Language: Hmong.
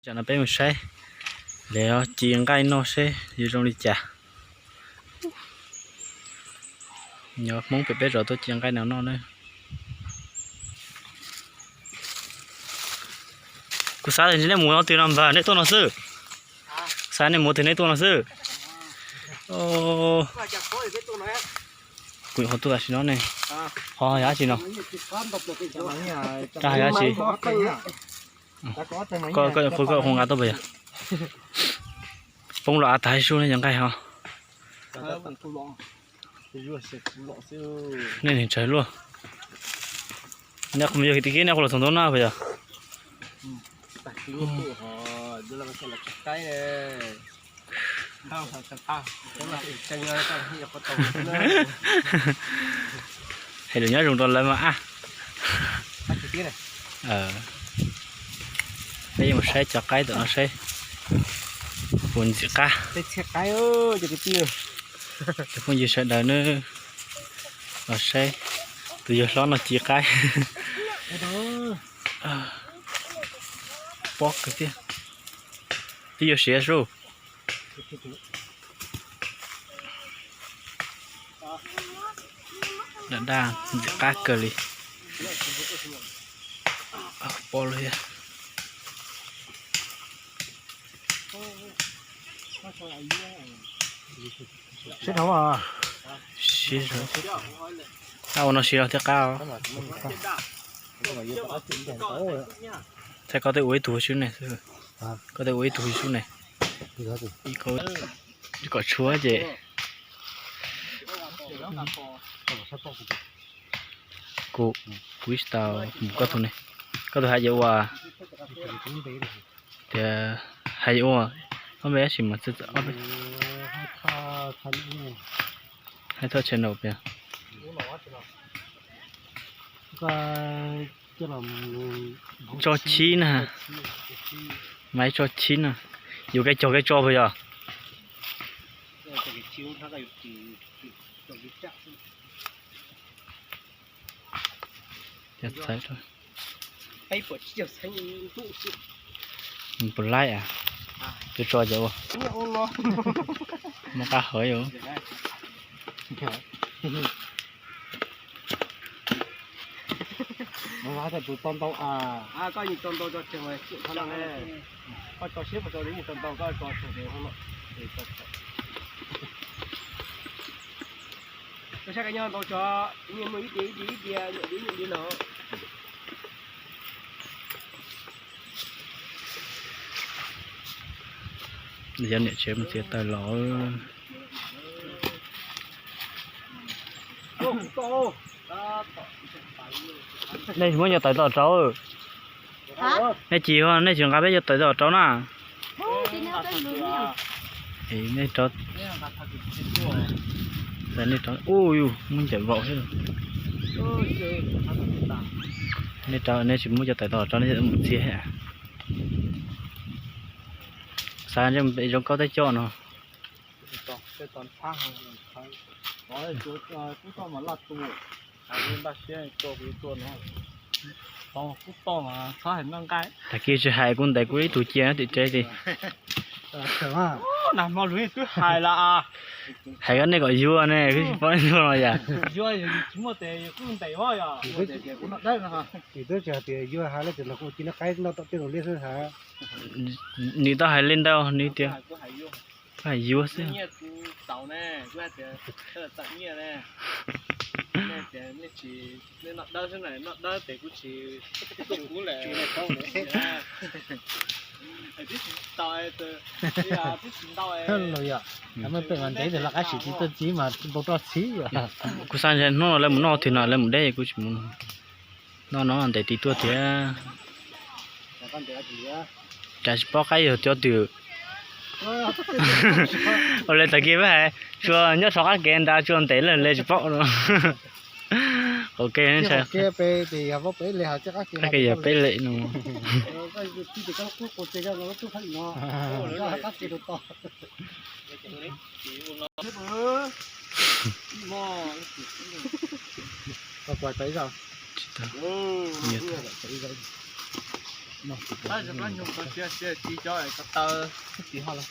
Tsam no peb mus saib lawv ci nqaij noj seb yuav zoo li cas. Nyob Hmoob pem peb zos tuaj ci nqaij no noj na. Kuv xav tias nej mus no twg no npawg, nej tuaj no xwb. Xav nej mus twg nej tuaj no xwb. Kuv nyuam qhuav tuaj tam sim no ne. Ho yog dab tsi no? Rab yog dab tsi? Koj, koj, koj hu nqa tuaj puas yog? Poob los av tag ib sub ne cov nqaij ho. Nej niag tsawg luaj. Nej qhov muaj yog tib kib nej qhuav los txog ntua no puas yog? Hais lus nyob zoo rau lawv mas ab. Peb yuav mus saib cov qaib tom no saib puas ntxim qab. Cov phooj ywg sawv daws nawb, los saib tus yawg hlob no ci qaib. Pob kawg thiab. Twb yuav siav sub. Daj daj ntxim qab kawg li. Pob lawm thiab. Siav dhau. Ab, ua no siav los thiaj qab os. Thaij koj tej ua ib tug xwb ne. Koj tej ua ib tug xwb ne. Kom tshuav ces kuv, kuv ib tsis tau mus koj tus ne. Koj tus hais ces ua tias hais ua ob peb tab sis mas txawj txawj ob peb. Hais thoj channel pia. Tso chib na. Maiv tso chib na. Yuav kev cog kev tso puas yog? Puas laij a? Tus tso ces ua, muaj qab hawv yus. Tus tso ntau a. Koj tso siab mus tso li tus tso ntau, koj tso tso. Koj saib koj nyob ntau tso, nyias muaj ib diav ib diav ib diav, nyuam diav nyuam diav no. Yog niam tsev mus txiav taws los. Nej muab cov taws tom rau. Nej tsis, nej tsis nqa peb cov taws tom rau na. Nej rau, nej rau, u yus muab ncaim vaum thiab. Nej rau, nej tsis muab cov taws tom rau nej mus txiav. Xav zoo koj tej coj no. Tag kis tsis hais kuv ntes kuv ib tug cia tim tsev li. Nag hmo lus twb hais lawm. Hais koj nej kom yuav ne, kuv tsis paub nej tuaj no yom. Nws tau hais li ntawd nws tias hais yuav xwb. Los yom, muaj pem mas ntev tes los qab sim tsis tuaj txib mas npau roj txhib yom. Kuv xav hnub no lawv mus noj twg no lawv mus deb kuv tsis mus. Noj no ntev tis tuaj thiab. Cas tsis paub qaib yog cov twg. Ua li tag kis peb hais tsuas nyob sov qab kev nrad tsuas ntev lawm li tsis paub no. Qhov kev qab kev yog peb li no. Tab sis qab nyuag tau siav siav ci cov ko taw. Ib tis ho los.